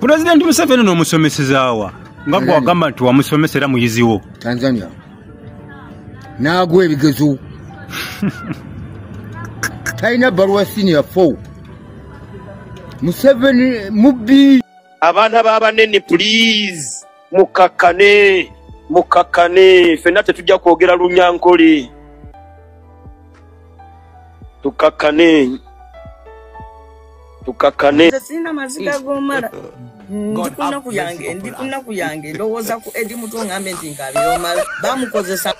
Pulezidenti Museveni n'omusomesezaawa nga gwagamba nti wamusomesera muyiziwo Tanzania n'agwa ebigezo talina bbaluwa senior 4. Museveni mubbi. Abaana b'abanene please mukakkane mukakkane, ffenna tetujja kwogera Lunyankole, tukakkane tukakkane. Sina maziga gomala ndi kunaku yange, ndi kunaku yange ndowooza ku Eddie Mutwe ngambe nti nkabira omala bamukozesa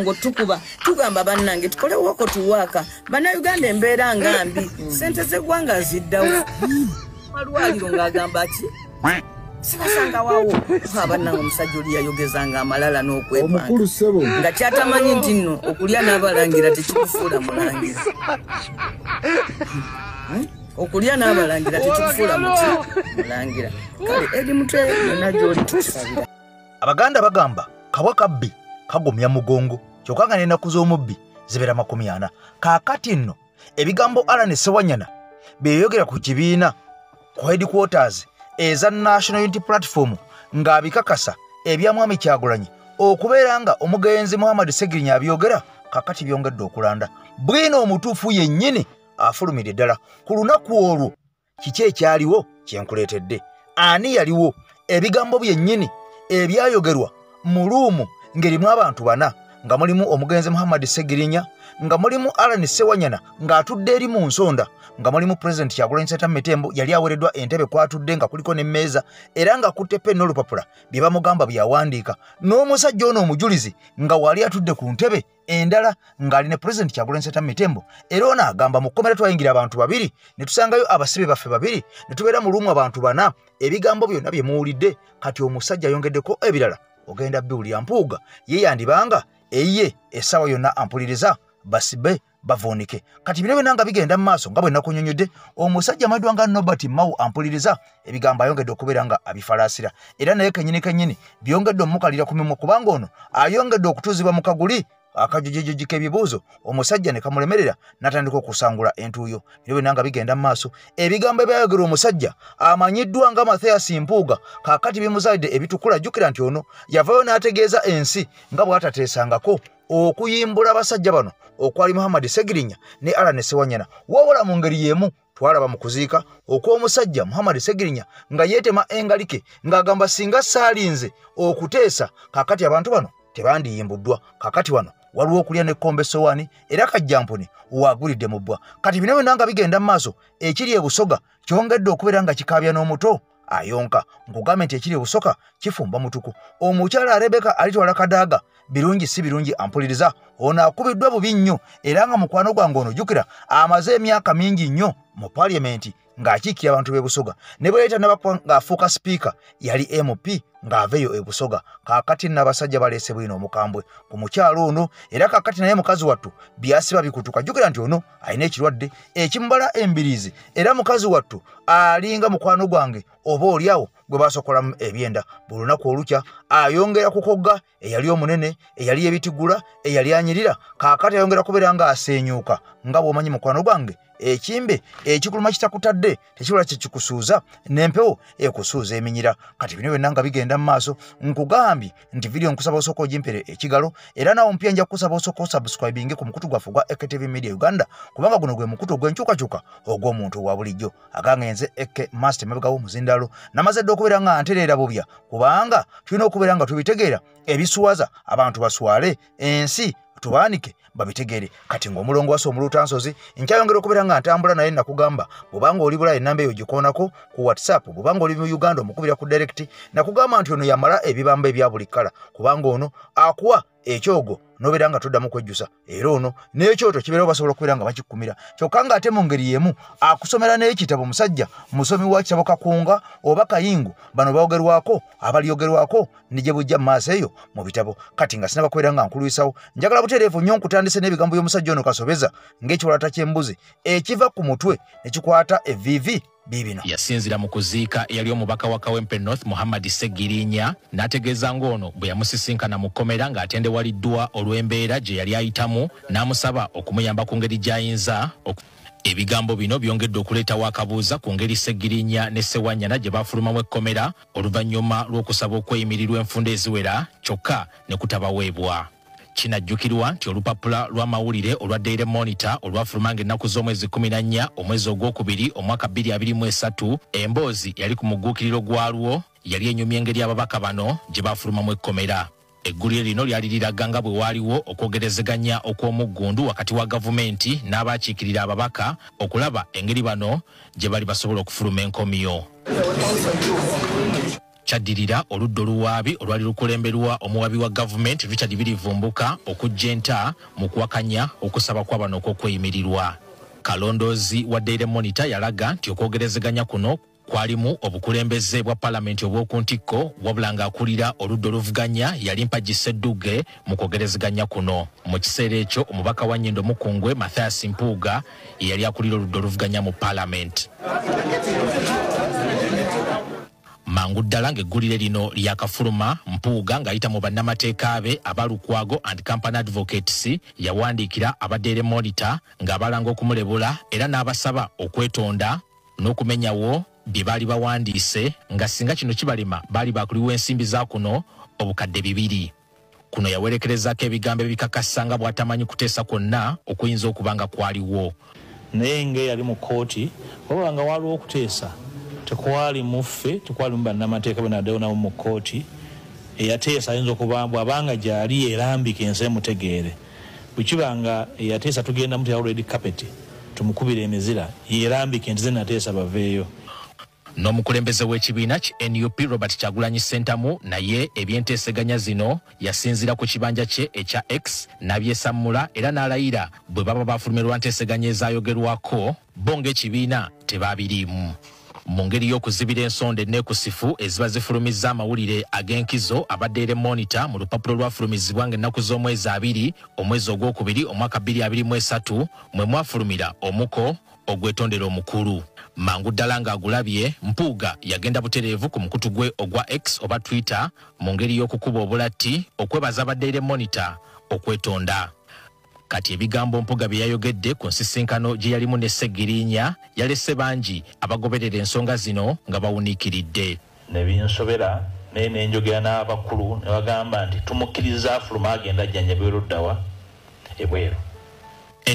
ngo tukuba tugamba bannange tukole woko tuwaka bannayuganda embeera nga mbi, ssente z'eggwanga ziddawo, malwaliro ng'agamba ki sibasanga waawo. Abannange omusajja oli yayogezanga amalala n'okwepanga nga kyatamanyi nti nno okulya n'abalangira tekikufuula mulangira, okulya n'abalangira tekikufuula muki mulangira. Kale Eddie Mutwe yonna gy'oli tukusabira. Abaganda bagamba kabwa kabbi kagumya mugongo, kyokka nga n'ennaku z'omubbi zibeera 40. Kaakati nno ebigambo Allan Ssewanyana bye yayogera ku kibiina ku headquarters eza National Unity Platform ng'abikakasa ebya Mwami Kyagulanyi okubeera nga omugenzi Muhammad Ssegirinya abyogera, kaakati byongedde okulanda bwino omutuufu yennyini afulumidde ddala. Ku lunaku olwo kiki ekyaliwo kyenkuleetedde? Ani yaliwo? Ebigambo byennyini ebyayogerwa mu luumu ng'erimu abantu bana, nga mulimu omugenzi Muhammad Ssegirinya, nga mulimu Allan Ssewanyana ng'atudde eri mu nsonda, nga mulimu Pulezidenti Kyagulanyi Ssentamu Mitembo yali awereddwa entebe kw'atudde nga kuliko n'emmeeza era ng'akutte penni n'olupapula bye bamugamba byawandiika, n'omusajja ono omujulizi nga wali atudde ku ntebe endala ng'ali ne Pulezidenti Kyagulanyi Ssentamu Mitembo. Era ono agamba mu kkomera twayingira abantu babiri ne tusangayo abasibe baffe babiri ne tubeera mu luumu abantu bana. Ebigambo byonna bye muwulidde kati omusajja ayongeddeko ebirala ogenda biwulira. Mpuuga ye yandibanga eyiye essaawa yonna ampuliriza basibe bavuunike. Kati bino byonna nga bigenda mu maaso nga bwe nakunyonnyodde, omusajja amaddwa nga Norbert Mao ampuliriza ebigambo ayongedde okubeera nga abifalaasira, era naye kennyini kennyini byongedde omukalira ku mimwa, kubanga ono ayongedde okutuuzibwa mu kaguli akajojojoji k'ebibuuzo omusajja ne kamulemerera n'atandika okusangula entuuyo. Bino byonna nga bigenda mu maaso, ebigambo ebyayogerwa omusajja amanyiddwa nga Mathias Mpuuga kaakati bimuzaalidde ebitukula. Jjukira nti ono yavaayo n'ategeeza ensi nga bw'atateesangako okuyimbula abasajja bano okwali Muhammad Ssegirinya ne Allan Ssewanyana. Wabula mu ngeri y'emu twalaba mu kuziika okw'omusajja Muhammad Ssegirinya nga yeetema engalike ng'agamba singa saalinze okuteesa kaakati abantu bano tebandiyimbuddwa. Kaakati wano waliwo okulya n'ekkombe essowaani era kajjampuni waagulidde mu bbwa. Kati bino byonna nga bigenda mu maaso, ekiri e Busoga kyongedde okubeera nga kikaabya n'omuto ayonka. Nkugambe nti ekiri e Busoka kifumba mutuku. Omukyala Rebecca alitwala Kadaga birungi si birungi ampuliriza, ono akubiddwa bubi nnyo era nga mukwano gwange ono jjukira amaze emyaka mingi nnyo mu paaliyamenti ng'akiikira abantu b'e Busoga, ne bwe yali tannaba ng'afuuka sipiika yali MP ng'ava eyo e Busoga. Kaakati n'abasajja baleese bwino omukambwe ku mukyalo ono, era kaakati naye mukazi wattu byasiba bikutuka. Jjukira nti ono alina ekirwadde ekimubala embiriizi, era mukazi wattu alinga mukwano gwange oba oliawo gwe basokolamu ebyenda. Buli lunaku olukya ayongera kukogga eyali omunene, eyali ebitigula, eyali anyirira, kaakati ayongera kubeera ng'aseenyuuka. Nga bw'omanyi mukwano gwange, ekimbe ekikuluma kitakutadde tekibula kyekikusuuza, n'empewo ekusuuza eminyira. Kati bino byonna nga bigenda mu maaso, nkugambye nti vidiyo nkusaba osooka ogimpere ekigalo, era naawe omupya nja kukusaba osooka osubscribinge ku mukutu gwaffe ogwa AKTV Media Uganda, kubanga guno gwe mukutu ogw'enkyukakyuka ogw'omuntu owa bulijjo. Agange nze AK Master Mabegawo Muzindalo, namaze dda okubeera nga ntereera bubya, kubanga tulina okubeera nga tubitegeera ebiswaza abantu baswale, ensi tubaanike babitegeere. Kati ng'omulongo wase omulutansozi nkyayongera okubeera nga ntambula naye, nakugamba bw'obanga oli Bulaaya ennamba eyo gikoonako ku WhatsApp, bw'obanga oli mu Uganda omukubira ku direct. Nakugamba nti ono yamala ebibamba ebya buli kkala, kubanga ono akuwa ekyogo n'obeera nga toddamu kwejjusa, era ono n'ekyoto kibeerawo basobola okubeera nga bakikumira. Kyokka ng'ate mu ngeri y'emu akusomera n'ekitabo, musajja musomi wa kitabo Kakunga oba Kayingu, bano boogerwako abalyogerwako ne gye bujja mu maaso eyo mu bitabo. Kati nga sinaba kubeera nga nkulwisawo, njagala butereevu nnyo nkutandise n'ebigambo by'omusajja ono Kasobeza ng'ekiwalata ky'embuzi ekiva ku mutwe ne kikwata evviivi biibino. Yasinzira mu kuziika eyali omubaka wa Kawempe North Muhammad Ssegirinya, n'ategeeza ng'ono bwe yamusisinkana mu kkomera ng'atendewaliddwa olw'embeera gye yali ayitamu, n'amusaba okumuyamba ku ngeri gy'ayinza Ebigambo bino byongedde okuleetawo akabuuza ku ngeri Ssegirinya ne Ssewanyana gye bafulumamu ekkomera oluvannyuma lw'okusaba okweyimirirwa enfunda eziwera kyokka ne kutabaweebwa. Kinajjukirwa nti olupapula lw'amawulire olwa Daily Monitor olwafuluma ng'ennaku z'omwezi 14 omwezi ogwokubiri omwaka 2023 emboozi yali ku mugguukiriro gwalwo yali enyumya engeri ababaka bano gye bafulumamu ekkomera. Eggulire lino lyali liraga nga bwe waaliwo okwogerezeganya okw'omuggundu wakati wa gavumenti n'abakiikirira ababaka okulaba engeri bano gye bali basobola okufuluma enkomyo. Kyaddirira oludda oluwaabi olwali lukulemberwa omuwabi wa gavumenti Richard Birivumbuka okujja enta mu kuwakanya okusaba kwa bano okw'okweyimirirwa. Kalondoozi wa Daily Monitor yalaga nti okwogerezeganya kuno kwalimu obukulembeze bwa palamenti obw'oku ntikko wabula ng'akulira oludda oluvuganya yali Mpagi Ssedduge mu kwogerezeganya kuno. Mu kiseera ekyo omubaka wa Nnyendo Mukungwe Mathias Mpuuga ye yali akulira oludda oluvuganya mu palamenti. Mangu ddala ng'eggulire lino lyakafuluma, Mpuuga ng'ayita mu bannamateeka be aba Lukwago and Company Advocates yawandiikira aba Daily Monitor ng'abalanga okumulebula era n'abasaba okwetonda n'okumenyawo bye baali bawandiise nga singa kino kibalema baali bakuliwa ensimbi za kuno obukadde 2. Kuno yawerekerezaako ebigambo ebikakasa nga bw'atamanyi kuteesa kwonna okuyinza okuba nga kwaliwo. Naye ng'eyali mu kkooti wabula nga waliwo okuteesa tekwali muffe, tekwali mu bannamateeka benaddewo nabo mu kkooti. Eyateesa ayinza okuba bw'abanga gy'ali erambika ensi emutegeere. Bwe kiba nga eyateesa tugenda muterawo red carpet tumukubire emizira yerambike nti ze nateesa baveeyo. N'omukulembeze w'ekibiina ki NUP Robert Kyagulanyi Ssentamu naye ebyenteeseganya zino yasinziira ku kibanja kye ekya X n'abyesammula era n'alayira bwe baba bafulumirwa nteeseganya ezaayogerwako bo ng'ekibiina tebaabiriimu. Mu ngeri y'okuzibira ensonda enneekusifu eziba zifulumizza amawulire ag'enkizo aba Daily Monitor mu lupapula olwafulumizibwa ng'ennaku z'omwezi 2 omwezi ogwokubiri omwaka 2023 mwe mwafulumira omuko ogwetondera omukulu. Mangu ddala ng'agulabye, Mpuuga yagenda butereevu ku mukutu gwe ogwa X oba Twitter mu ngeri y'okukuba obulatti okwebaza aba Daily Monitor okwetonda. Kati ebigambo Mpuuga bye yayogedde ku nsisinkano gye yalimu ne Ssegirinya yalese bangi abagoberera ensonga zino nga bawuniikiridde. Ne binsobera naye ne njogera n'abakulu ne bagamba nti tumukkiriza afuluma agenda ajjanjabibwe luddawa ebweru.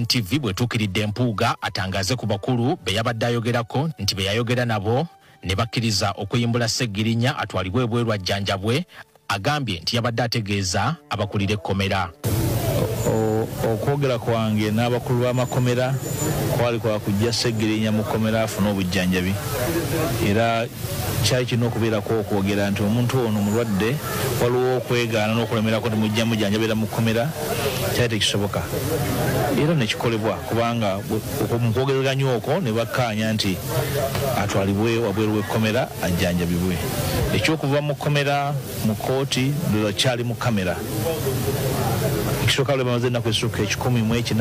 NTV bwetuukiridde Mpuuga atangaze ku bakulu be yabadde ayogerako nti be yayogera nabo ne bakkiriza okuyimbula Ssegirinya atwalibwe ebweru ajjanjabwe, agambye nti yabadde ategeeza abakulira ekkomera. Okwogera kwange n'abakulu b'amakomera kwali kwa kujja Ssegirinya mu kkomera afune obujjanjabi, era kyali kirina okubeerako okwogera nti omuntu ono mulwadde, waliwo okwegaana n'okulemerako nti mujja mujjanjabira mu kkomera, kyali tekisoboka era nekikolebwa kubanga mu kwogeraganya okwo ne bakkaanya nti atwalibwe wabweru w'ekkomera ajjanjabibwe. Ekyokuva mu kkomera mu kkooti ndowooza kyali mu kamera. Ekisooka lwe bamaze ennaku ezisukka 109.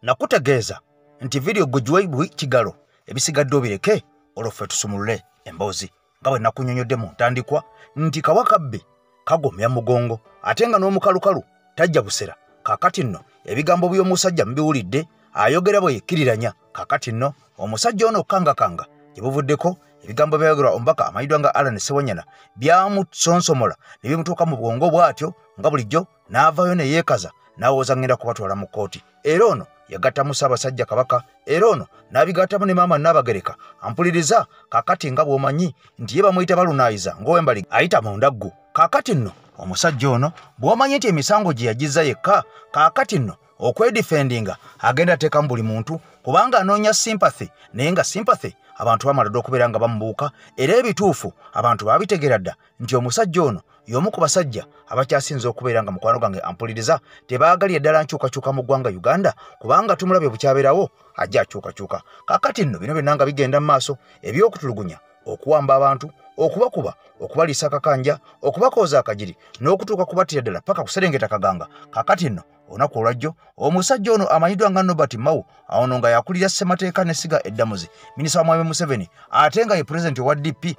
Nakutegeeza nti vidiyo gwe giwe kigalo ebisigadde obireke olwo ffe tusumulule emboozi nga bwe nakunnyonnyodde mu ntandikwa nti kawakabbe kagomya mugongo ate nga n'omukalukalu tajja busera. Kaakati nno ebigambo by'omusajja mubiwulidde ayogera bwe yekkiriranya. Kaakati nno omusajja ono kangakanga gye buvuddeko ebigambo byayogerwa omubaka amanyiddwa nga Allan Ssewanyana byamusonsomola ne bimutuuka mu bwongo bw'atyo nga bulijjo n'avaayo ne yeekaza n'awooza ngenda kubatwala mu kkooti. Era ono yagattamu Ssaabasajja Kabaka, era ono n'abigattamu ne maama Nnaabagereka. Ampuliriza kaakati nga bw'omanyi nti ye bamuyita balunaayiza ng'owembali ayita mu ndaggu. Kaakati nno omusajja ono bw'omanyi nti emisango gye yagizza yekka, kaakati nno okwedifendinga agenda ateekamu buli muntu kubanga anoonya sympathy, naye nga sympathy abantu bamala dda okubeera nga bamubuuka. Era ebituufu abantu baabitegeera dda nti omusajja ono y'omu ku basajja abakyasinze okubeera nga mukwano gwange ampuliriza tebaagalira ddala nkyukakyuka mu ggwanga Uganda, kubanga tumulabye bukyabeerawo ajja akyukakyuka. Kaakati nno bino byonna nga bigenda mu maaso, eby'okutulugunya, okuwamba abantu, okubakuba, okubaliisa akakanja, okubakooza akagiri n'okutuuka kubattira ddala paka kuserengeta kaganga. Kaakati nno Olunaku olwajjo omusajja ono amanyiddwa nga Norbert Mao, ono nga yakulira ssemateeka n'essiga eddamuzi, minisita wa Mwami Museveni, ate nga ye pulezidenti wa DP,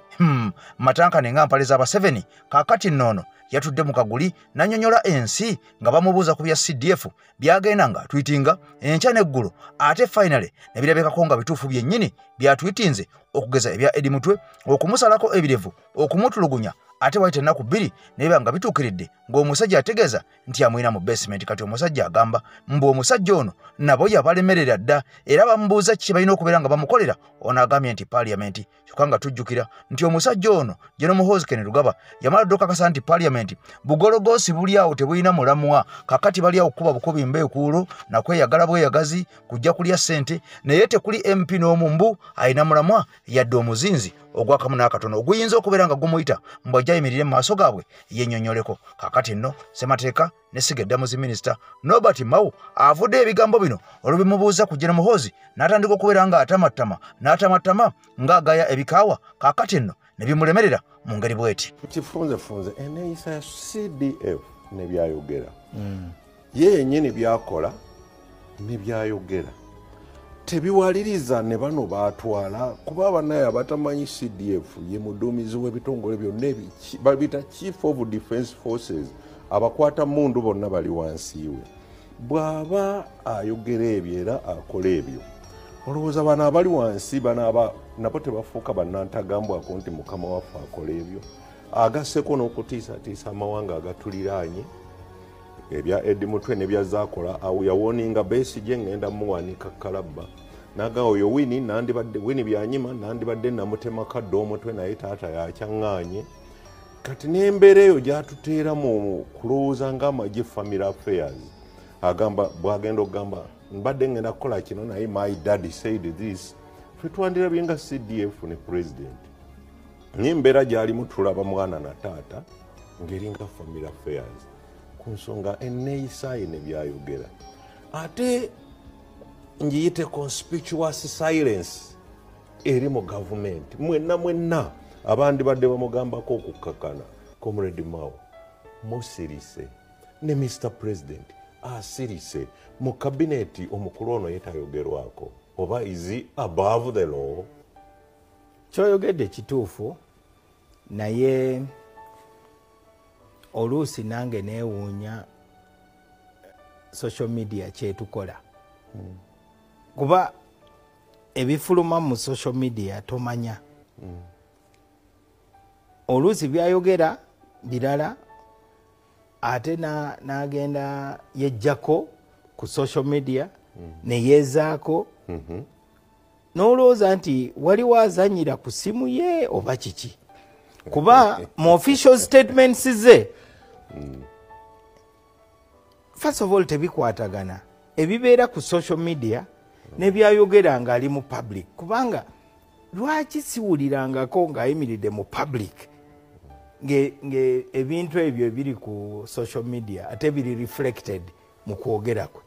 matankane nga mpale z'Abaseveni. Kaakati nno ono yatudde mu kaguli n'annyonnyola ensi nga bamubuuza ku bya CDF byagenda nga atwitinga enkya n'eggulo, ate finally ne birabikako nga bituufu byennyini byatwitinze, okugeza ebya Eddie Mutwe okumusalako ebirevu, okumutulugunya, ate wayita ennaku 2 ne biba nga bituukiridde ng'omusajja ategeeza nti amulina mu basement. Kati omusajja agamba mbu omusajja ono nabo yabalemerera dda, era bamubuuza kiki balina okubeera nga bamukolera. Ono agambye nti paaliyamenti, kyokka nga tujjukira nti omusajja ono General Muhoozi Kainerugaba yamala dda okakasa nti paaliyamenti bugologoosi buli awo tebulina mulamwa. Kakati bali awo kukuba bukubi mbeekuulo nakweyagala bweyagazi kujja kulya ssente, naye tekuli MP n'omu mbu alina mulamwa yadde omuzinzi ogwakamu n'akatono oguyinza okubeera nga gumuyita mbu ajja ayimirire mu maaso gaabwe yennyonnyoleko. Kakati nno ssemateeka n'essiga eddamuzi minisita Norbert Mao avudde ebigambo bino olw'ebimubuuza ku General Muhoozi n'atandika okubeera nga atamattama n'atamattama ng'agaya ebikaawa. Kaakati nno ne bimulemerera mu ngeri bw'eti. Kifunzefunze enneeyisa ya CDF ne byayogera, ye yennyini byakola ne byayogera tebiwaliriza ne bano baatwala, kuba banaye abatamanyi CDF ye muduumizi w'ebitongole byonna babiyita Chief of Defence Forces, abakwata mundu bonna bali wansi we. Bw'aba ayogera ebyo era akola ebyo, olowooza bano abali wansi bano nabo tebafuuka bannantagambwako nti mukama waffe akola ebyo? Agasseko n'okutiisatiisa amawanga agatuliraanye, ebya Eddie Mutwe nebyazaakola. Awo yawoninga Besigye, ngenda muwanika kalabba, naga oyo Winnie nandibadde Winnie Byanyima nandibadde namutemako dda omutwe, naye taata yakyaŋŋaanye. Kati n'embeera eyo gyatuteera mu kulowooza ng'amagye family affairs, agamba bwagenda okugamba mbadde ngenda kukola kino naye my daddy said this, ffe twandirabye nga CDF ne president, naye embeera gyalimu tulaba mwana na taata ng'eringa family affairs ku nsonga enneeyisaaye ne byayogera. Ate ngiyite conspicuous silence eri mu gavumenti, mwenna mwenna abandi badde bamugambako okukkakana, Comrade Mao musirise ne Mr President asirise mu kabineti, omukulu ono yetayogerwako, oba is he above the law? Kyoyogedde kituufu, naye oluusi nange neewuunya social media kyetukola, kuba ebifuluma mu social media tomanya. Oluusi byayogera birala, ate n'agenda yejjako ku social media neyeezaako, n'olowooza nti waliwo azanyira ku simu ye oba kiki, kuba mu official statements ze, first of all, tebikwatagana ebibeera ku social media nebyayogera ng'ali mu public. Kubanga lwaki siwulirangako ng'ayimiridde mu public nge ebintu ebyo ebiri ku social media ate biri reflected mu kwogera kwe?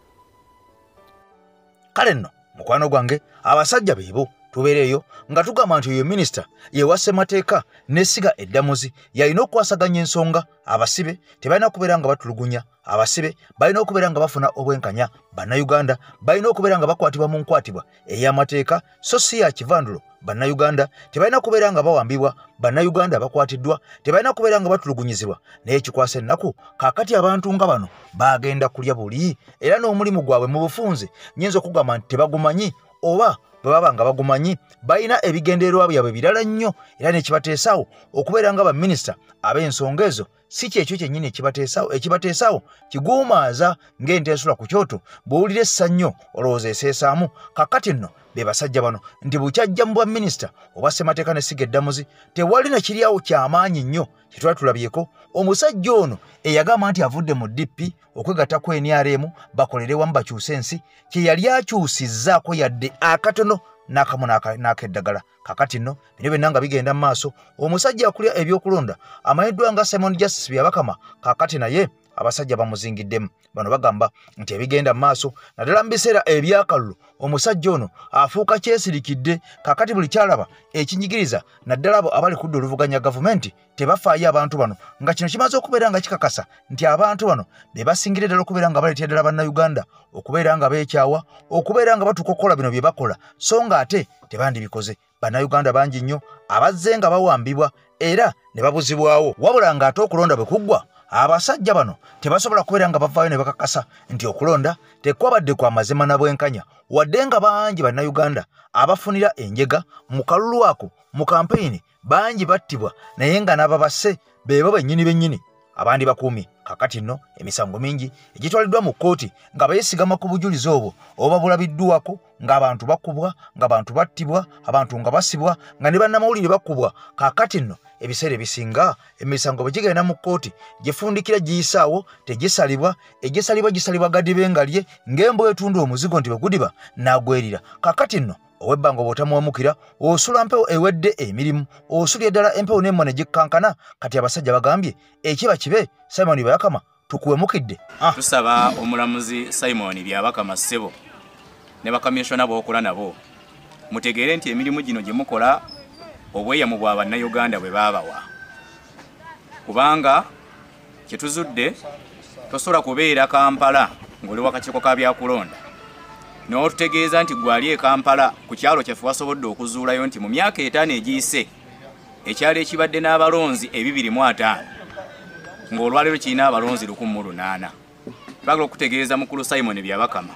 Kale nno mukwano gwange, abasajja beebo tubeereeyo nga tugamba nti oyo minisita yewa ssemateeka n'essiga eddamuzi yalina okukwasaganya ensonga. Abasibe tebalina kubeera nga batulugunya, abasibe balina okubeera nga bafuna obwenkanya, bannayuganda balina okubeera nga bakwatibwa mu nkwatibwa ey'amateeka so si ya kivandulo, bannayuganda tebalina kubeera nga bawambibwa, bannayuganda bakwatiddwa tebalina kubeera nga batulugunyizibwa. Naye ekikwasa ennaku, kaakati abantu nga bano bagenda kulya buli, era n'omulimu gwabwe mu bufunze nnyinza okugamba nti tebagumanyi, oba bwe baba nga bagumanyi balina ebigendererwa byabwe birala nnyo, era nekibateesaawo okubeera nga baminisita ab'ensonga ezo si kyekyo kyennyini ekibateesaawo. Ekibateesaawo kiguumaaza ng'ente esula ku kyoto, bw'owulira essa nnyo olowooza eseesaamu. Kaakati nno be basajja bano nti bukyajja mu bwa minisita obwa ssemateeka n'essiga eddamuzi tewali na kiri awo kyamaanyi nnyo kye twali tulabyeko. Omusajja ono eyagamba nti avudde mu DP okwegatta ku NRM bakolere wamu bakyuse ensi, kye yali akyusizzaako yadde akatono n'akamu n'akeddagala. Kakati nno bino byonna nga bigenda mu maaso, omusajja akulya ebyokulonda amanyiddwa nga Simon Justice Byabakama kakati naye abasajja bamuzingiddemu. Bano bagamba nti ebigenda mu maaso naddala mu biseera ebyakalulu omusajja ono afuuka kyesirikidde. Kakati buli kyalaba ekinyigiriza naddala abo abali kudda oluvuganya gavumenti tebafaayo abantu bano, nga kino kimaze okubeera nga kikakasa nti abantu bano be basingira ddala okubeera nga baleetera ddala bannayuganda okubeera nga beekyawa, okubeera nga batuuka okukola bino bye bakola, so nga ate tebandibikoze. Bannayuganda bangi nnyo abazze nga bawambibwa era ne babuzibwawo, wabula ng'ate okulonda bwe kuggwa abasajja bano tebasobola kubeera nga bavaayo ne bakakasa nti okulonda tekwabadde kwa mazima na bwenkanya, wadde nga bangi bannayuganda abafunira enjega mu kalulu ako mu kampeyini bangi battibwa, naye nga n'ababasse beebo bennyini bennyini abandi bakuumi. Kakati nno emisango mingi egitwaliddwa mu kkooti nga beesigama ku bujulizi obwo oba bulabiddwako, ng'abantu bakubwa, ng'abantu battibwa, abantu nga basibwa, nga ne bannamawulire bakubwa. Kakati nno ebiseera ebisinga emisango bwe gigenda mu kkooti gifundikira giyisaawo, tegisalibwa, egisalibwa gisalibwa gadibe nga lye ng'embwa etunda omuzigo nti bwe gudiba n'agwerira. Kakati nno ow'ebbanga bw'otamuwamukira osula mpewo ewedde emirimu, osulya ddala empewo n'emmwa ne gikkankana. Kati abasajja bagambye ekiba kibe Simon Byabakama tukuwemukidde. Tusaba omulamuzi Simon Byabakama ssebo ne bakamishona b'okola nabo mutegeere nti emirimu gino gye mukola obweyamu bwa bannayuganda bwe baabawa, kubanga kye tuzudde tosobola kubeera Kampala ng'oli wakakiiko ka byakulonda n'otutegeeza nti gwali e Kampala ku kyalo kyaffe wasobodde okuzuulayo nti mu myaka 5 egiyise ekyalo ekibadde n'abalonzi 205 ng'olwaleero kirina abalonzi 1800. Twagala okutegeeza mukulu Simon Byabakama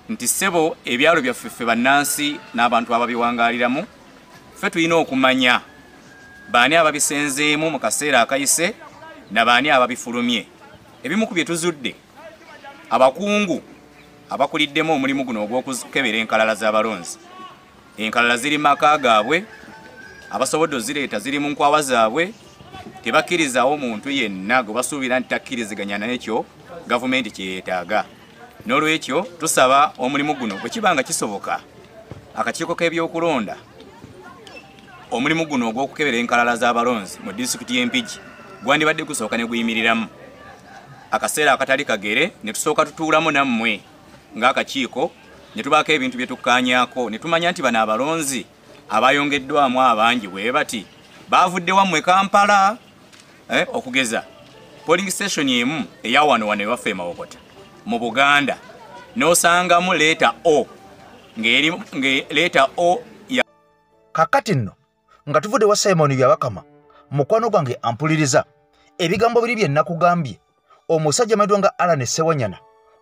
nti ssebo ebyalo byaffe ffe bannansi n'abantu ababiwangaaliramu ffe tulina okumanya baani ababisenzeemu mu kaseera akayise na baani ababifulumye. Ebimu ku bye tuzudde, abakungu abakuliddemu omulimu guno ogw'okukebera enkalala z'abalonzi, enkalala ziri maka gaabwe, abasobodde ozireeta ziri mu nkwawa zaabwe, tebakkirizaawo muntu yenna gwe basuubira nti takkiriziganya n'ekyo gavumenti kye yeetaaga. N'olwekyo tusaba omulimu guno bwe kiba nga kisoboka akakiiko k'ebyokulonda omulimu guno ogw'okukebera enkalala z'abalonzi mu disitulikiti y'e Mpigi gwandibadde gusooka ne guyimiriramu akaseera akatali kagere, ne tusooka tutuulamu nammwe ng'akakiiko ne tubaako ebintu bye tukkaanyaako ne tumanya nti bano abalonzi abayongeddwamu abangi bwe bati baavudde wammwe Kampala. Okugeza polling station emu eya wano wano ewaffe e Mawokota mu Buganda n'osangamu leeta O ng'eri leeta O ya. Kakati nno nga tuvudde wa Simon Byabakama, mukwano gwange ampuliriza ebigambo biri bye nakugambye. Omusajja amanyiddwa nga Allan Ssewanyana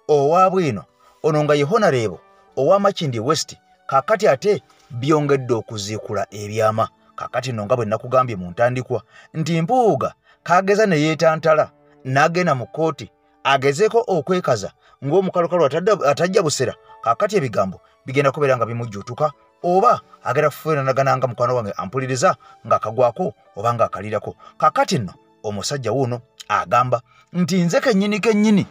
owa bwino ono nga ye Honorable owa Makindye West, kakati ate byongedde okuziikula ebyama. Kakati nno nga bwe nakugambye mu ntandikwa nti Mpuuga kageza ne yeetantala n'agenda mu kkooti agezeeko okwekaza ng'omukalukalu atajja busera. Kakati ebigambo bigenda kubeera nga bimujjuutuka oba agenda kufuuranagana nga mukwano wange ampuliriza ng'akagwako oba ng'akalirako. Kakati nno omusajja wuuno agamba nti nze kennyini kennyini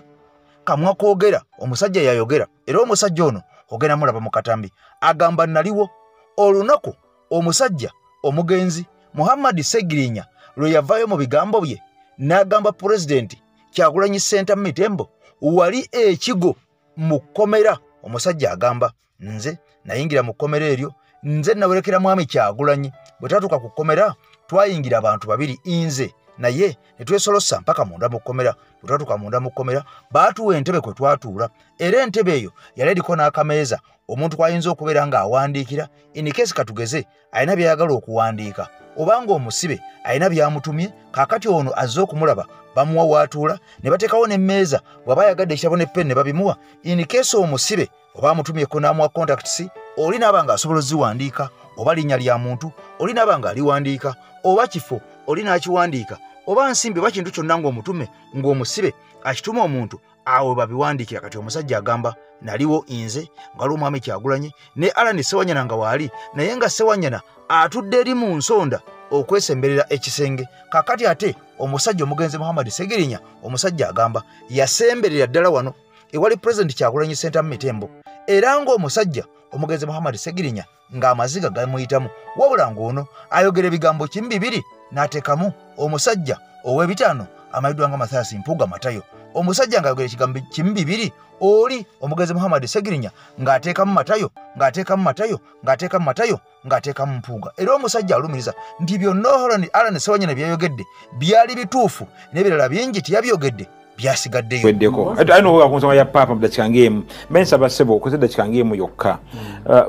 kamwa koogera, omusajja yayogera, era omusajja ono ogenda mulaba mu katambi agamba naliwo olunaku omusajja omugenzi Muhammad Ssegirinya lwe yavaayo mu bigambo bye n'agamba pulezidenti Kyagulanyi Ssentamu Mitembo wali ekigo mu kkomera. Omusajja agamba nze nayingira mu kkomera eryo, nze nawerekera mwami Kyagulanyi, bwe twatuuka ku kkomera twayingira abantu babiri nze naye ne twesolosa mpaka munda mu kkomera. Bwe twatuuka munda mu kkomera baatuwa entebe kwe twatuula, era entebe eyo yali eriko n'akameeza omuntu kw'ayinza okubeera ng'awandiikira in case katugeze alina by'ayagala okuwandiika obanga omusibe alina by'amutumye. Kaakati ono azze okumulaba bamuwa waatuula ne bateekawo n'emmeeza, bw'aba ayagadde ekitabo ne pen ne babimuwa in case omusibe oba amutumyeko n'amuwa contacts, oli n'aba ng'asobola oziwandiika, oba linnya lya muntu oli n'aba ng'aliwandiika, oba kifo oli n'akiwandiika, oba nsimbi oba kintu kyonna ng'omutume ng'omusibe akituma omuntu, awo babiwandiikira. Kati omusajja agamba naliwo nze nga waliwo omwami Kyagulanyi ne Allan Ssewanyana nga waali, naye nga Ssewanyana atudde eri mu nsonda okwesemberera ekisenge. Kakati ate omusajja omugenzi Muhammad Ssegirinya, omusajja agamba yasemberera ddala wano ewali pulezidenti Kyagulanyi Ssentamu Mitembo, era ng'omusajja omugenzi Muhammad Ssegirinya ng'amaziga gamuyitamu, wabula ng'ono ayogera ebigambo kimu bibiri n'ateekamu omusajja ow'ebitaano Amayiddwa nga Mathias Mpuuga Matayo. Omusajja ng'ayogera ekigambo kimu bibiri, oli omugenzi Muhammad Ssegirinya ng'ateekamu Matayo, ng'ateekamu Matayo, ng'ateekamu Matayo, ng'ateekamu Mpuuga. Era omusajja alumiriza nti byonna Allan Ssewanyana byayogedde byali bituufu, n'ebirala bingi teyabyogedde byasigaddeyo. Weddeko alina okuga ku nsonga ya paapa mu ddakiika ng'emu. Mbe nsaba ssebo okozesa eddakiika ng'emu yokka.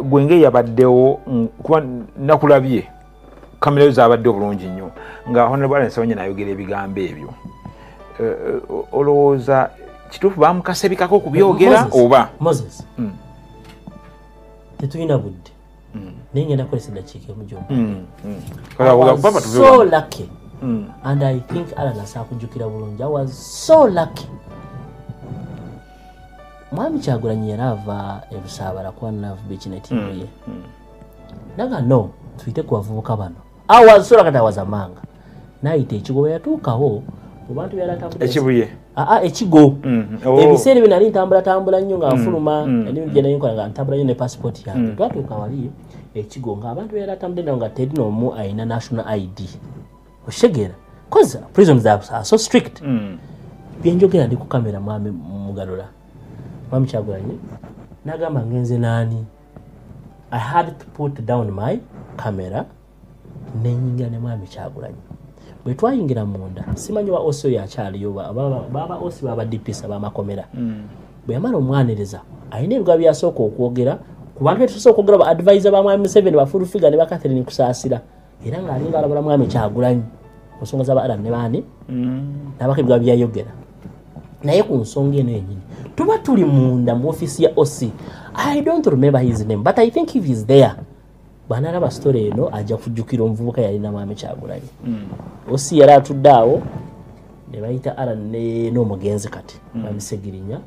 Gwe ng'eyabaddewo, kuba nakulabye kamera yo zaabadde obulungi nnyo nga Honorable Allan Ssewanyana ayogera ebigambo ebyo, olowooza kituufu bamukasebikako okubyogera oba? Moses, tetulina budde, naye ngenda kukozesa eddakiika emu gy'ompa. So lucky, and I think Allan asobola kujjukira bulungi. I was so lucky. Mwami Kyagulanyi yali ava e Busaabala ku One Love Beach ne ttiimu ye. Naga no, tuyite ku bavubuka bano. I was so lucky, I was among. N'ayita ekigo, bwe yatuukawo mu bantu byali atambudde. Ekibuye? Aa, ekigo. Ebiseera ebyo nali ntambulatambula nnyo nga nfuluma, nali gye nali nkola nga ntambula nnyo ne passport yange. Twatuuka wali ekigo ng'abantu byali atambudde nabo nga teri n'omu alina national ID. Okitegeera? Cause prisons are so strict. Byenjogera ndi ku kamera, mwami Mugalula. Mwami Kyagulanyi n'agamba ngenze naani. I had to put down my camera nenyingira ne mwami Kyagulanyi. Bwe twayingira munda, simanyi wa OC oyo akyaliyo, baba OC baba DPs ab'amakomera. Bwe yamala omwaniriza, alina ebigambo byasooka okwogera ku bantu be tusobola okwogera, ba advisor ba mwami Museveni, ba Full Figure ne ba Catherine Kusaasira, era ng'alinga alabula mwami Kyagulanyi ku nsonga z'aba Allan ne baani, n'abako ebigambo byayogera. Naye ku nsonga eno yennyini, tuba tuli munda mu ofiisi ya OC. I don't remember his name, but I think if he's there, bw'anaalaba story eno ajja kujjukira omuvubuka yalina mwami Kyagulanyi. OC yali atudde awo ne bayita Allan n'omugenzi kati mwami Ssegirinya.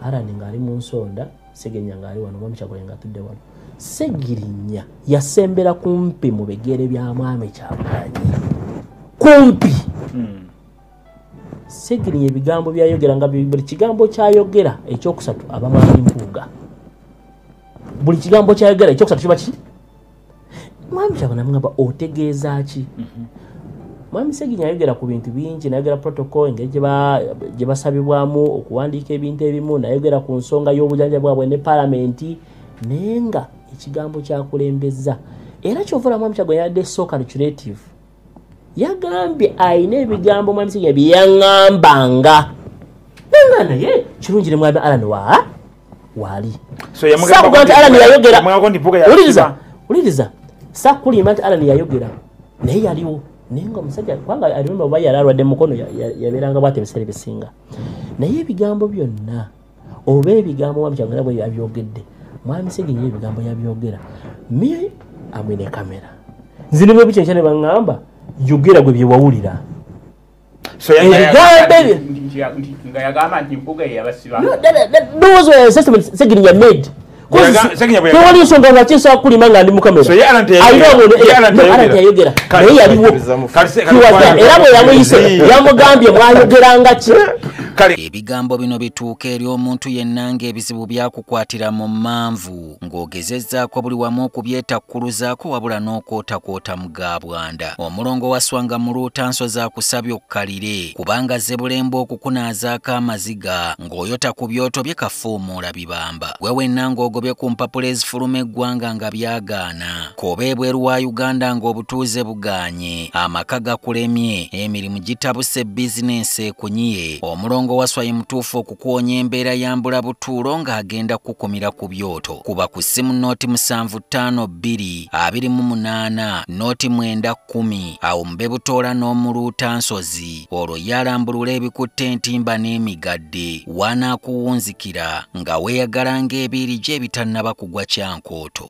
Allan ng'ali mu nsonda, Ssegirinya ng'ali wano, mwami Kyagulanyi ng'atudde wano. Ssegirinya yasembera kumpi mu bigere bya mwami Kyagulanyi, kumpi. Ssegirinya ebigambo byayogera nga buli kigambo kyayogera ekyokusatu aba mwami Mpuuga. Buli kigambo kyayogera ekyokusatu kiba ki? Mwami Kyagulanyi namugamba otegeeza ki? Mwami Ssegirinya ayogera ku bintu bingi, nayogera protocol, engeri gye basabibwamu okuwandiika ebintu ebimu, nayogera ku nsonga y'obujanja bwabwe ne palamenti, naye nga ekigambo kyakulembeza. Era kyova olaba mwami Kyagulanyi yabadde so calculative. Yagambye alina ebigambo mwami Ssegirinya bye yaŋŋambanga. Nga naye kirungi ne mwami Allan waali. Saakuga nti Allan yayogera. Wuliriza, wuliriza. Saakulimba nti Allan yayogera, naye yaliwo. Naye nga omusajja kubanga I remember oba yali alwadde mukono, yabeeranga bw'ati ebiseera ebisinga. Naye ebigambo byonna oba ebigambo mwami Kyagulanyi bwe yabyogedde, mwami Ssegirinya ebigambo yabyogera. Me am in a camera. Nze ne bwe bikyenkya ne baŋŋamba yogera gwe bye wawulira. Ebigambo ebyo nga yagamba nti Mpuuga ye yabasiba. No, those were statements Ssegirinya made. Tewali nsonga lwaki nsobola kulima nga ndi mu kamera. Allan teyayogera, naye yaliwo. Era bwe yamuyise yamugambye mwayogeranga ki? Ebigambo bino bituuka eri omuntu yenna ng'ebizibu byakukwatira mu mmanvu, ng'ogezezzaako buli wamu okubyetakkuluzaako wabula n'okwotakwota mu gabwanda. Omulongo waswanga mu luutanso zaakusabye okkalire, kubanga zebulemba okukunaazaako amaziga ng'oyota ku byoto bye kafuumuula bibamba. Gwe wenna ng'ogobye ku mpapula ezifuluma eggwanga nga byagaana, k'oba ebweru wa Uganda ng'obutuuze bugaanye, amaka gakulemye, emirimu gitabuse, bizinensi ekunyiye, omulongo waswa ye mutuufu okukuwonya embeera ya mbulabutuulo ng'agenda kukumira ku byoto. Kuba ku ssimu 0752 28 0910 awo mbe butoola n'omuluuta nsozi, olwo yalambulula ebikutte entimba n'emigadde, wanaakuwunzikira nga weeyagala ng'ebiiri gye ebitannaba kugwa kyankooto.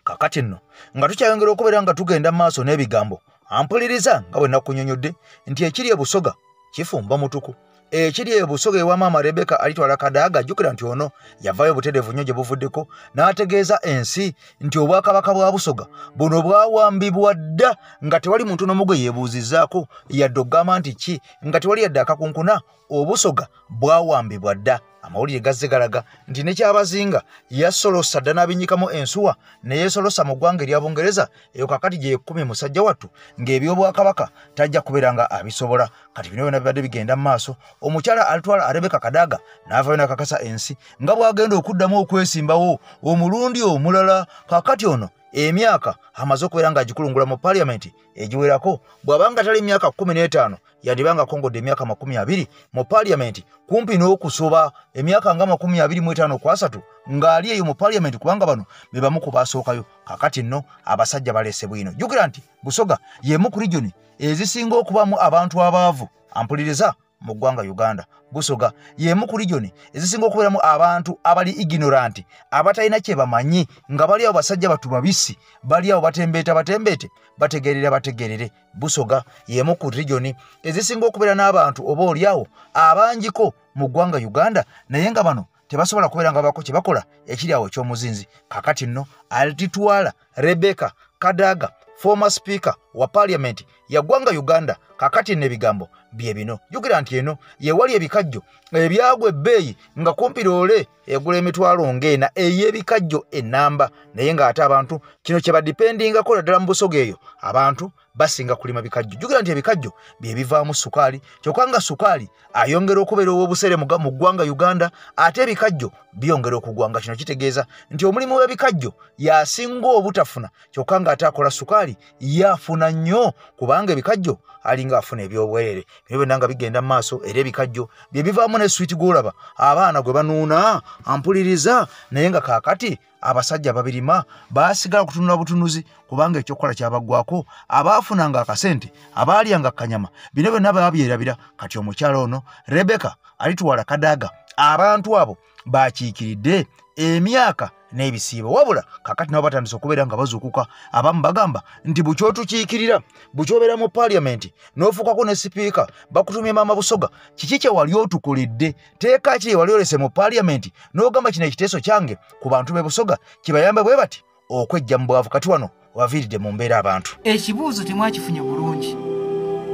Kakati nno nga tukyayongera okubeera nga tugenda mu maaso n'ebigambo, ampuliriza nga bwe nakunyonyodde nti ekiri e Busoga kifumba mutuku. Ekiri e Busoga ewa maama Rebecca alitwala Kadaga, jjukira nti ono yavaayo butereevu nnyo gye buvuddeko n'ategeeza ensi nti obwakabaka bwa Busoga buno bwawambibwa dda nga tewali muntu n'omu gwe yeebuuzizzaako yadde okugamba nti ki, nga tewali yadde akakunkuna, Obusoga bwawambibwa dda. Amawulire gazze galaga nti ne Kyabazinga yasolosa dda n'abinyikamu ensuwa ne yeesolosa mu ggwanga erya Bungereza, eyo kakati gye yekkumi musajja wattu ng'ebyobwakabaka tajja kubeera nga abisobola. Kati bino byonna bibadde bigenda mu maaso, omukyala alitwala Rebecca Kadaga n'avaayo n'akakasa ensi nga bw'agenda okuddamu okwesimbawo omulundi omulala. Kakati ono emyaka amaze okubeera ng'agikulungula mu paaliyamenti egiwerako, bw'abanga tali emyaka 15 yandibanga akongodde emyaka 20 mu paaliyamenti, kumpi n'okusoba emyaka nga 25 ku 30 ng'ali eyo mu paaliyamenti, kubanga bano be bamu ku baasookayo. Kakati nno abasajja baleese bwino. Jjukira nti Busoga y'emu ku regioni ezisinga okubaamu abantu abaavu ampuliriza mu ggwanga Uganda. Busoga y'emu ku regioni ezisinga okubeeramu abantu abali ignorant, abatalina kye bamanyi, nga bali awo basajja batu babisi, bali awo batembeeta batembeete, bategeerera bategeerere. Busoga y'emu ku regioni ezisinga okubeera n'abantu oba oli awo abangiko mu ggwanga Uganda, naye nga bano tebasobola kubeera nga bako kye bakola ekiri awo eky'omuzinzi. Kakati nno alitwala Rebecca Kadaga, former speaker wa parliament ya ggwanga Uganda, kakati nno ebigambo bye bino. Jjukira nti eno yewali ebikajjo ebyagwa ebbeeyi nga kumpi loole egula emitwalo ng'ena ey'ebikajjo ennamba, naye ng'ate abantu kino kye badipendingako naddala mu Busoga eyo abantu basinga kulima bikajjo. Jjukira nti ebikajjo bye bivaamu sukaali, kyokka nga sukaali ayongera okubeera ow'obuseere mu ggwanga Uganda, ate ebikajjo byongera okugwa, nga kino kitegeeza nti omulimu w'ebikajjo y'asinga obutafuna, kyokka ng'ate akola sukaali y'afuna nnyo, kubanga ebikajjo alinga afuna ebyobwerere. Bino byonna nga bigenda mu maaso, era ebikajjo bye bivaamu ne switi gw'olaba abaana gwe banuuna ampuliriza, naye nga kaakati abasajja babirima baasigala kutunula butunuzi, kubanga ekyokukola kyabaggwako. Abaafunanga akasente, abaalyanga akanyama, bino byonna baabyerabira. Kati omukyala ono Rebecca alitwala Kadaga abantu abo bakiikiridde emyaka n'ebisiibo, wabula kakati nabo batandise okubeera nga bazuukuka. Abamu bagamba nti bukyotukiikirira, bukyobeera mu paaliyamenti n'ofuukako ne sipiika, bakutumye maama Busoga, kiki kye wali otukulidde? Teeka ki wali olese mu paaliyamenti n'ogamba kino ekiteeso kyange ku bantu b'e Busoga kibayambe bwe bati okwejja mu bwavu? Kati wano waviiridde mu mbeera abantu. Ekibuuzo temwakifunye bulungi.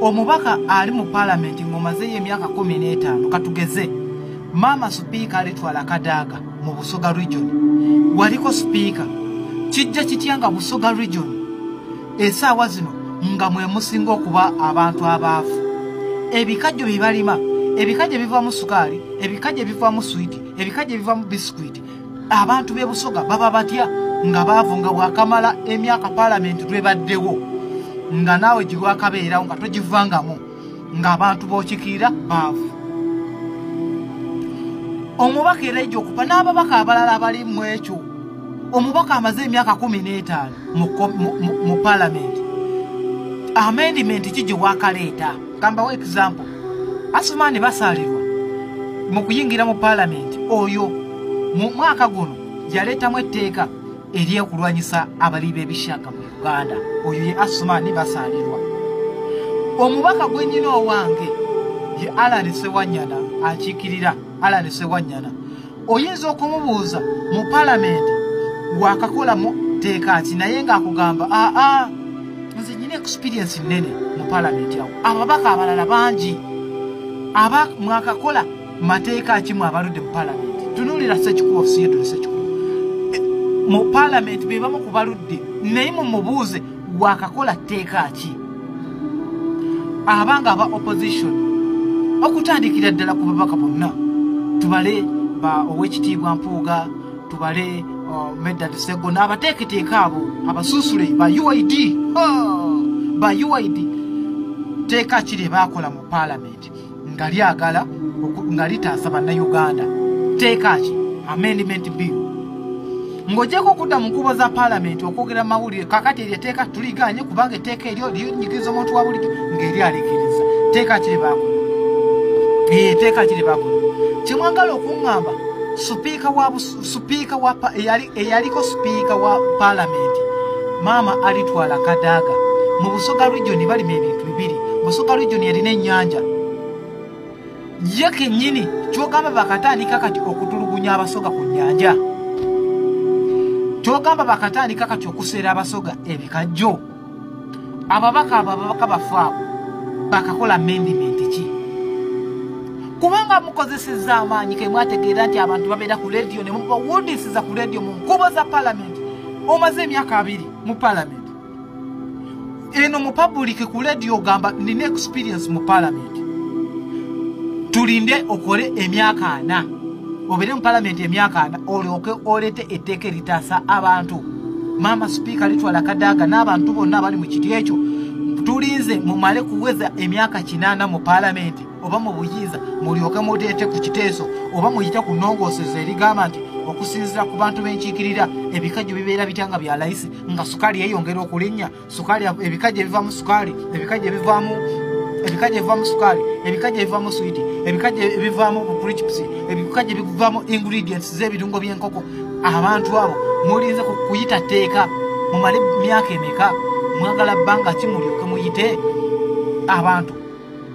Omubaka ali mu paalamenti ng'omazeeyo emyaka 15, katugeze maama sipiika alitwala Kadaga mu Busoga region, waliko sipiika, kijja kitya nga Busoga region essaawa zino nga mwe musinga okuba abantu abaavu? Ebikajjo bye balima, ebikajjo bivaamu sukaali, ebikajjo bivaamu switi, ebikajjo bivaamu bisikwiti. Abantu b'e Busoga baba batya nga baavu, nga bwakamala emyaka paalamenti lwebaddewo, nga naawe girwakabeerawo nga togivangamu, ng'abantu b'okikiira baavu? Omubaka era ejja okupa n'ababaka abalala abali mu ekyo. Omubaka amaze emyaka 15 mu paalamenti, amendimenti ki gye waakaleeta? Kambawo example, Asumaani Basaalirwa mu kuyingira mu paalamenti oyo mu mwaka guno yaleetamu etteeka eryekulwanyisa abali b'ebishaga mu Uganda. Oyo ye Asumaani Basaalirwa. Omubaka gwe nnyina owange ye Allan Ssewanyana, akiikirira Allan Ssewanyana. Oyinza okumubuuza mu paalamenti wakakolamu tteeka ki, naye ng'akugamba aa nze nnyina experience nnene mu paalamenti awo, ababaka abalala bangi aba mwakakola mateeka ki mwe abaludde mu paalamenti? Tunuulira Ssekikubo, Theodore Ssekikubo mu paalamenti be bamu ku baludde, naye mumubuuze wakakola tteeka ki? Abanga aba opposition okutandikira ddala ku babaka bonna, tubale ba Owekitiibwa Mpuuga, tubale Medard Sseggona, abateeketeeka abo abasunsule ba UID, ba UID, tteeka ki lye baakola mu paalamenti nga lyagala nga litaasa bannayuganda? Tteeka ki? Amendment bill. Ng'ogyeko okudda mu nkubo za paalamenti okwogera mawulire, kakati eryo etteeka tuliganye kubanga etteeka eryo linyigiriza omuntu wa bulijjo, ng'eri alikiriza. Tteeka ki lye baakola? Etteeka ki lye baakola? Kyemwagala okuŋŋamba, sipiika wa eyaliko sipiika wa paalamenti maama alitwala Kadaga, mu Busoga region balima ebintu bibiri. Busoga region erina ennyanja ye kennyini, kyogamba bakatandika kati okutulugunya Abasoga ku nnyanja, kyogamba bakatandika kati okuseera Abasoga ebikajjo. Ababaka abo, ababaka bafe abo bakakola amendment ki? Kubanga mukozesezza amaanyi ke mwategeera nti abantu babeera ku rediyo ne mubawundisiza ku rediyo mu nkubo za palamenti. Omaze emyaka 2 mu palamenti. Eno mu public ku rediyo ogamba nina experience mu palamenti. Tulinde okole emyaka 4. Obeere mu palamenti emyaka 4 olyoke oleete etteeka eritaasa abantu. Mama Speaker litwala Kadaga n'abantu bonna abali mu kiti ekyo. Tulinze mumale kuweza emyaka 8 mu palamenti oba mu buyinza mulyoke muteete ku kiteeso oba muyite ku nnongooseza erigamba nti okusinziira ku bantu b'enkiikirira ebikajjo bibeera bitya nga bya layisi, nga sukaali yeeyongera okulinnya, sukaali ebikajjo ebivaamu sukaali, ebikajjo ebivaamu sukaali, ebikajjo ebivaamu switi, ebikajjo ebivaamu chips, ebikajjo ebivaamu ingredients z'ebirungo by'enkoko. Abantu abo mulinze kuyita tteeka mumale myaka emeka? Mwagala bbanga ki mulyoke muyite abantu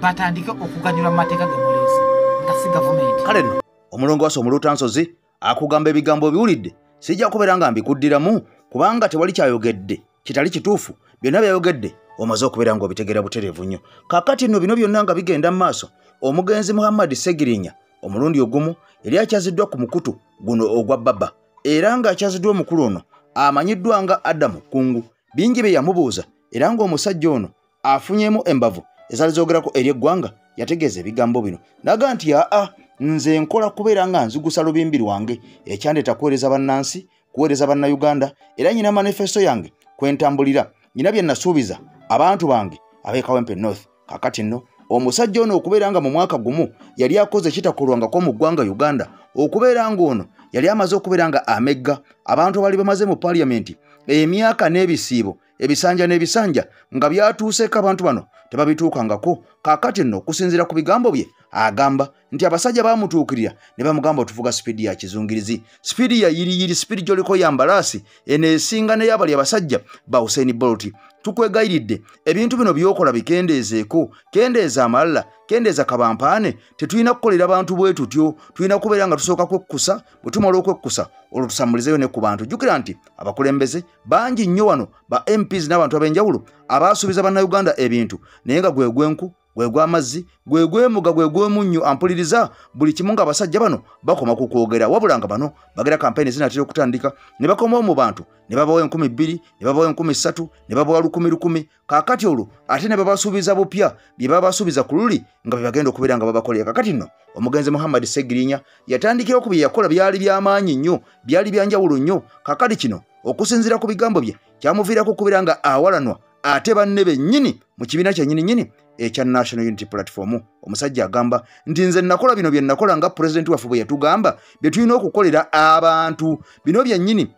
batandike okuganyulwa mu mateeka ge muleese nga si gavumenti? Kale nno omulongo wase omulutansozi akugamba ebigambo biwulidde, sijja kubeera nga mbikuddiramu kubanga tewali kyayogedde kitali kituufu. Byonna byayogedde omaze okubeera ng'obitegeera butereevu nnyo. Kaakati nno bino byonna nga bigenda mu maaso, omugenzi Muhammad Ssegirinya omulundi ogumu yali akyaziddwa ku mukutu guno ogwa Baba, era ng'akyaziddwa omukulu ono amanyiddwa nga Adamu Kungu. Bingi bye yamubuuza, era ng'omusajja ono afunyemu embavu ezaali zoogerako eri eggwanga yategeeza ebigambo bino naga nti aa nze nkola kubeera nga nzigusa lubimbi lwange, ekyandeeta kuweereza bannansi, kuweereza bannayuganda, era nyina manifesto yange kwentambulira, nyina bye nasuubiza abantu bange ab'e Kawempe North. Kaakati nno omusajja ono okubeera nga mu mwaka gumu yali akoze ekitakolwangako mu ggwanga Uganda, okubeera ng'ono yali amaze okubeera nga amegga abantu abali bamaze mu paaliyamenti emyaka n'ebisiibo, ebisanja n'ebisanja nga byatuuseeko abantu bano tebabituukangako. Kaakati nno okusinziira ku bigambo bye agamba nti abasajja baamutuukirira ne bamugamba otuvuga sipiidi ya kizungirizi, sipiidi ya yiriyiri, sipiidi gy'oliko ya mbalaasi eno esinga n'eyabali abasajja ba Usain Bolt. Tukwegayiridde ebintu bino by'okola bikendeezeeko, kendeeza amalala, kendeeza kabampaane. Tetulina kukolera bantu bwe tutyo, tulina kubeera nga tusooka kwekkusa, bwe tumala okwekkusa olwo tusambulizeyo ne ku bantu. Jjukira nti abakulembeze bangi nnyo wano ba MPs n'abantu ab'enjawulo abaasuubiza bannayuganda ebintu naye nga gwe gwenku, gwe gw'amazzi, gwe gwemuga, gwe gw'omunnyo ampuliriza buli kimu ng'abasajja bano bakoma ku kwogera, wabula nga bano bagera kampeyini zinaatera okutandika ne bakomawo mu bantu ne babawa 2000, ne babawa 3000, ne babawa 1000. Kaakati olwo ate ne babasuubiza bupya bye babasuubiza ku luli nga bye bagenda okubeera nga babakolera. Kaakati nno omugenzi Muhammad Ssegirinya yatandikirawo ku bye yakola byali by'amaanyi nnyo, byali byanjawulo nnyo. Kaakati kino okusinziira ku bigambo bye kyamuviirako okubeera nga awalanwa ate banne bennyini mu kibiina kyennyini nnyini ekya National Unity Platform. Omusajja agamba nti nze nakola bino bye nakola nga pulezidenti waffe bwe yatugamba bye tulina okukolera abantu, bino byennyini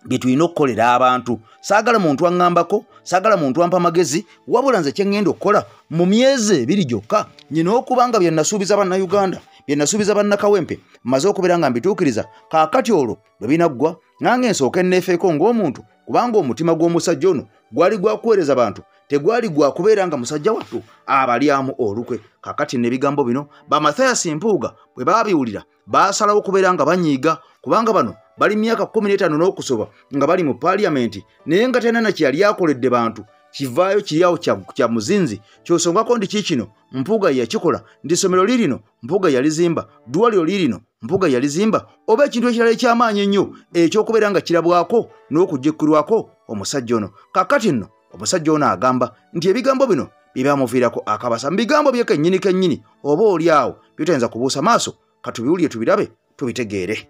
bye tulina okukolera abantu. Saagala muntu aŋŋambako, saagala muntu ampa magezi, wabula nze kye ŋŋenda okukola mu myezi 2 gyokka nyina okuba nga bye nasuubiza bannayuganda, bye nasuubiza bannakawempe mmaze okubeera nga mbituukiriza. Kaakati olwo bwe binaggwa nange nsooke nneefeeko ng'omuntu, kubanga omutima gw'omusajja ono gwali gwa kuweereza bantu, tegwali gwa kubeera nga musajja wattu abalyamu olukwe. Kaakati n'ebigambo bino ba Mathias Mpuuga bwe baabiwulira baasalawo okubeera nga banyiiga, kubanga bano bali myaka 15 n'okusoba nga bali mu paaliyamenti naye nga talina na kye yali akoledde bantu. Kivaayo kiri awo kya muzinzi ky'osongako nti kiikino Mpuuga yakikola, nti essomero lirino Mpuuga yalizimba, ddwaliro lirino Mpuuga yalizimba, oba ekintu ekirala eky'amaanyi ennyo ekyokubeera nga kirabwako n'okujjukirwako omusajja ono. Kaakati nno omusajja ono agamba nti ebigambo bino bye byamuviirako akabasa. Mu bigambo bye kennyini kennyini oba oli awo byotayinza kubuusa maaso, katubiwulire tubirabe tubitegeere.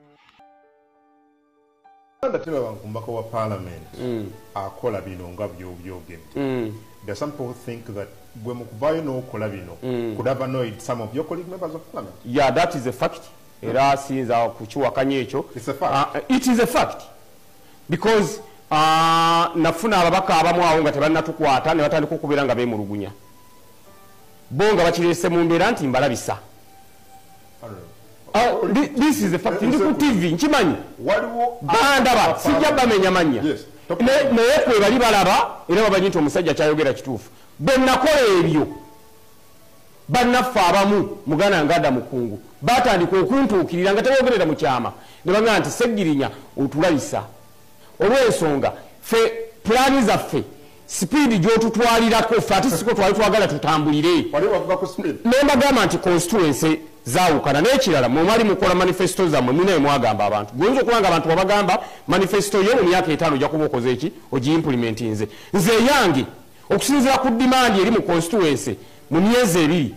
Uganda tebaba nkumbaka wa parliament akola bino nga by'obyogedde. There are some people who think that gwe mu kuvaayo n'okola bino could have annoyed some of your colleague members of parliament. Yeah, that is a fact. Era siyinza kukiwakanya ekyo. It's a fact. It is a fact because nafuna ababaka abamu awo nga tebannatukwata ne batandika okubeera nga beemulugunya, bo nga bakireese mu mbeera nti mbalabisa. This is a fact. Ndi ku TV nkimanyi bandaba, sijja bamenya mannya naye kwe bali balaba era bamanyi nti omusajja kyayogera kituufu. Bwe nakola ebyo bannaffe abamu muganda nga Adamu Kungu batandika okuntuukirira nga tebayogerera mu kyama ne bagamba nti Ssegirinya otulabisa olw'ensonga ffe pulaani zaffe sipiidi gy'otutwalirako ffe ate siko twali twagala tutambulire. Ne mbagamba nti constituency Zaawukana. N'ekirala, mwe mwali mukola manifesto zammwe, mulina mwagamba abantu. Gwe oyinza okuba nga abantu babagamba manifesto yo mu myaka 5 ojja kuba okoze eki, ogiimplementinze. Nze eyange okusinziira ku demand eri mu constituency mu myezi 2,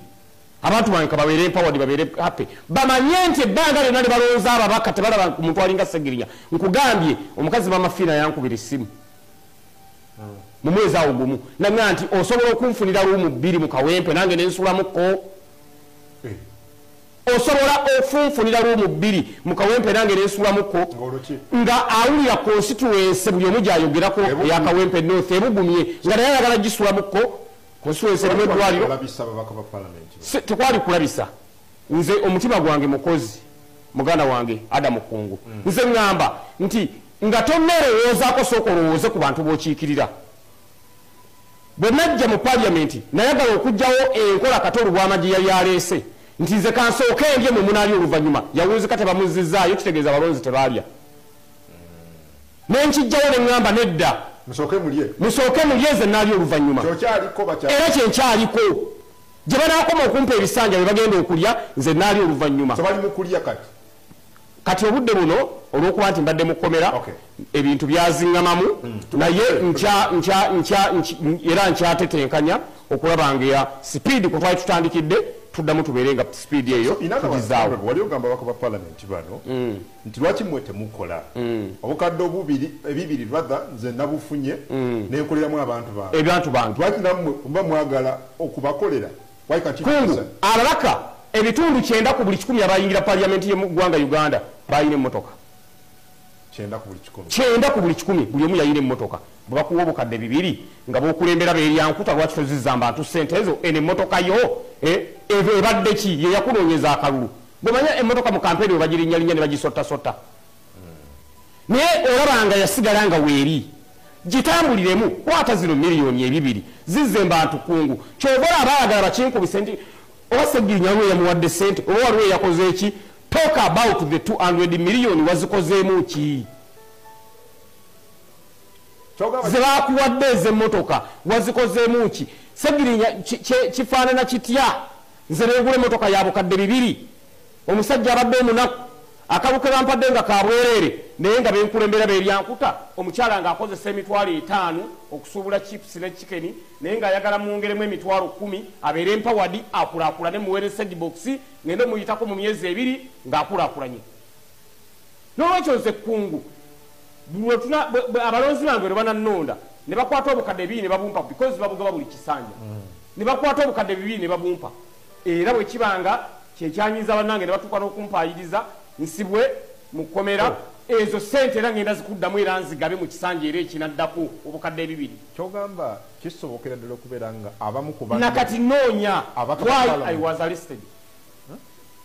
abantu bange kababeere empowered, babeere happy, bamanye nti ebbanga lyonna lye balowooza ababaka tebalaba ku muntu alinga Ssegirinya. Nkugambye, omukazi Mama Fiina yankubira essimu mu mwezi awo gumu, naŋŋamba nti osobola okunfunira room 2 mu Kawempe nange ne nsulamukko. Osobola ofunfunira room 2 mu Kawempe nange ne nsulamukko, nga awulira constituency buli omu gy'ayogerako eya Kawempe North ebugumye, nga naye ayagala gisulamukko. Constituency erimu eddwaliro. Tekwali kulabisa. Nze omutima gwange mukozi, muganda wange Adamu Kungu. Nze ŋŋamba nti nga tonnerowoozaako, sooka olowooze ku bantu b'okiikirira. Bwe najja mu paliamenti, nayagala okuggyawo enkola Kato Lubwama gye yali aleese nti nze kansooke ndye mwe munaali oluvannyuma. Yawunzika tebamuzzizaayo, kitegeeza abalonzi tebaalya. Nenkijjawo ne ŋŋamba nedda, musooke mulye, musooke mulye, nze naali oluvannyuma. Era kyenkyaliko gye banaakoma okumpa ebisanja bye bagenda okulya, nze naali oluvannyuma. Kati obudde buno olw'okuba nti mbadde mu kkomera, ebintu byaziŋŋamamu, naye era nkyatetenkanya okulaba nga ya sipiidi kwe twali tutandikidde tuddamu tubeere nga sipiidi eyo tugizaawo. Wali ogamba ababaka ba palamenti bano nti lwaki mmwe temukola obukadde obubiri, ebibiri rather, nze nabufunye nenkoleramu abantu bange. Abantu bange. Lwaki nammwe muba mwagala okubakolera? Why can't you do Kungu, that? ababaka 90% ku buli 100 abayingira paliyamenti y'omu ggwanga Uganda balina emmotoka. 90 ku buli 100. 90 ku buli 100, buli omu yalina emmotoka. Bwe bakuwa obukadde 2 nga b'okulembera beeryankuta, lwaki tozizza bantu ssente ezo? Eno emmotoka yo ebadde ki? Ye yakunoonyeza akalulu. Bw'omanya emmotoka mu kampeyini bwe bagirinnyalinnya ne bagisottasotta, naye olaba nga yasigala nga weeri. Gitambuliremu, kwata zino miliyoni 2 zizze mbantu Kungu. Kyova olaba abaagala bakinkubise nti oba Ssegirinya waliwo yamuwadde ssente oba waliwo yakoze eki. Talk about the 200 million, wazikozeemu ki? Ze bakuwadde ez'emmotoka wazikozeemu ki? Ssegirinya kifaanana kitya nze nengula emmotoka ya bukadde 2, omusajja abadde omunaku, akalu ke bampadde nga kabwereere, naye nga benkulembera beeryankuta, omukyala ng'akozesa emitwalo 5 okusuubula chips ne chicken, naye ng'ayagala mwongeremu emitwalo 10 abeere empowered, akulaakulane, muweere sedibox, ngende muyitako mu myezi 2 ng'akulaakulanye. N'olwekyo nze Kungu, abalonzi bange lwe banannonda ne bakwata obukadde 2 ne babumpa, because babugaba buli kisanja, ne bakwata obukadde 2 ne babumpa, era bwe kibanga kyekyanyiza bannange ne batuuka n'okumpaayiriza nsibwe mu kkomera, ezo ssente era ngenda zikuddamu era nzigabe mu kisanja era ekinaddako obukadde 2. Kyogamba kisobokera ddala okubeera nga abamu ku nakati noonya why I was arrested.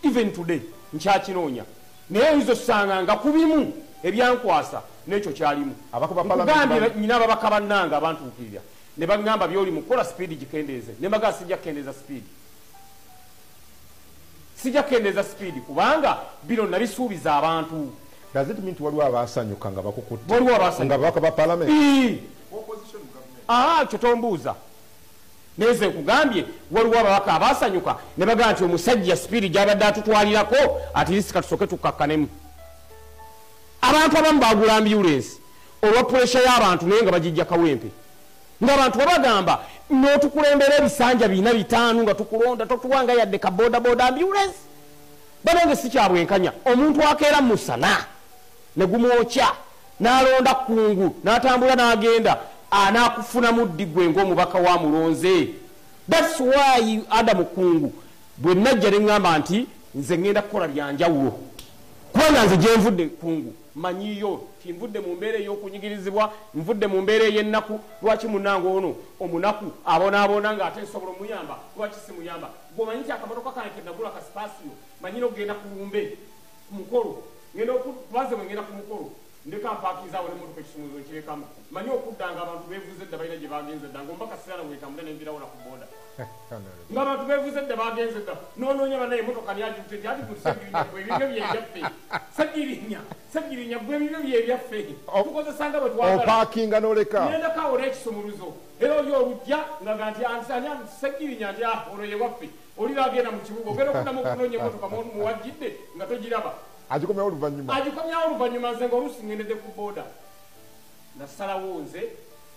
Even today nkyakinoonya, naye oyinza osanga nga ku bimu ebyankwasa n'ekyo kyalimu. Nkugambye nyina ababaka bannange abantuukirira ne baŋŋamba by'oli mu kukola sipiidi gikendeeze, ne mbagamba sijja kukendeeza sipiidi, sijja kukendeeza sipiidi kubanga bino nabisuubiza abantu. Does it mean waliwo abasanyuka nga bakukutte? Waliwo abasanyuka. Nga babaka ba parliament? Kyo tombuuza. Naye nze nkugambye waliwo ababaka abasanyuka ne bagamba nti omusajja sipiidi gy'abadde atutwalirako, at least katusooke tukkakkanemu. Abantu abamu baagula ambulance olwa pressure y'abantu, naye nga bagijja Kawempe, ng'abantu babagamba n'otukulembera ebisanja 4 5 nga tukulonda totuwanga yadde ka bodaboda ambulance. Banange si kya bwenkanya, omuntu akeera musana ne gumwokya n'alonda Kungu n'atambula n'agenda anaakufunamu ddi gwe ng'omubaka wa mulonze? That's why Adamu Kungu bwe najja ne ŋŋamba nti nze ŋŋenda kukola byanjawulo, kubanga nze gye nvudde Kungu manyiyo ti nvudde mu mbeera ey'okunyigirizibwa, nvudde mu mbeera ey'ennaku. Lwaki munnange ono omunaku abonaabona ng'ate nsobola omuyamba, lwaki simuyamba? Gwe omanyi nti akamotoka kange ke nagula ka Spacio, manyi n'okugenda ku lumbe ku mukolo, ngenda okubaze bwe ngenda ku mukolo ndeka mpaakinza awo n'emmotoka ekisumuluzo nkirekamu, manyi okudda nga abantu beevuze dda balina gye bagenze dda, ng'omubaka sirala bwetambula ne nvirawo na ku booda. Ng'abantu beevuze dda, bagenze dda, noonoonya bannaye emotoka lyagikutte nti ati Segirinya gwe ebibyo byebyaffe, Segirinya, Segirinya gwe ebibyo byebyaffe, tukozesanga bwe twagala. Opaakinga n'oleka. Nendekawo n'ekisumuluzo era oli olujja nga nti ani Segirinya nti olwo ye waffe, olira agenda mu kibuga ogenda okuddamu okunoonya emotoka muwajjidde nga togiraba. Agikomyawo oluvannyuma. Agikomyawo oluvannyuma. Nze nga oluusi ŋŋendedde ku booda, nasalawo nze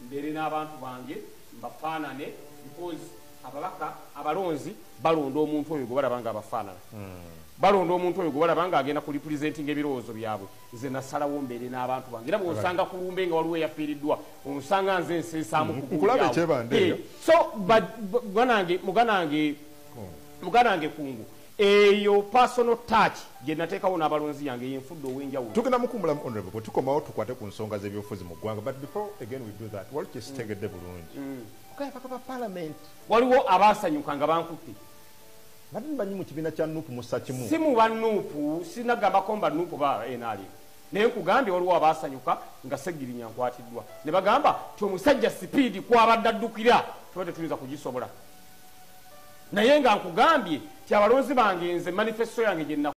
mbeere n'abantu bange mbafaanane, because ababaka abalonzi balonda omuntu oyo gwe balaba nga abafaanana, balonda omuntu oyo gwe balaba nga agenda ku representing ebirowoozo byabwe. Nze nasalawo mbeere n'abantu bange, era bw'onsanga ku lumbe nga waliwo eyafiiriddwa, onsanga nze nsensaamu. Nkulaba ekyebande eyo. So muganange kungu eyo personal touch gye nateekawo n'abalonzi yange yenfudde ow'enjawulo. Tugenda mukumbulamu, honorable, bwe tukomawo tukwate ku nsonga z'ebyobufuzi mu ggwanga, but before again we do that, waliwo kyesitegedde bulungi. Okayabaka ba parliament Waliwo abaasanyuka nga bankutte. Badde mbanyi mu kibiina kya NUP mussa kimu. Si mu ba NUP, sinagambako mba NUP ba NRM, naye nkugambye waliwo abaasanyuka nga Segirinya nkwatiddwa, ne bagamba ti omusajja speed kwabadde addukira tuba tetuyinza kugisobola. Naye nga nkugambye ti abalonzi bange, nze manifesto yange gye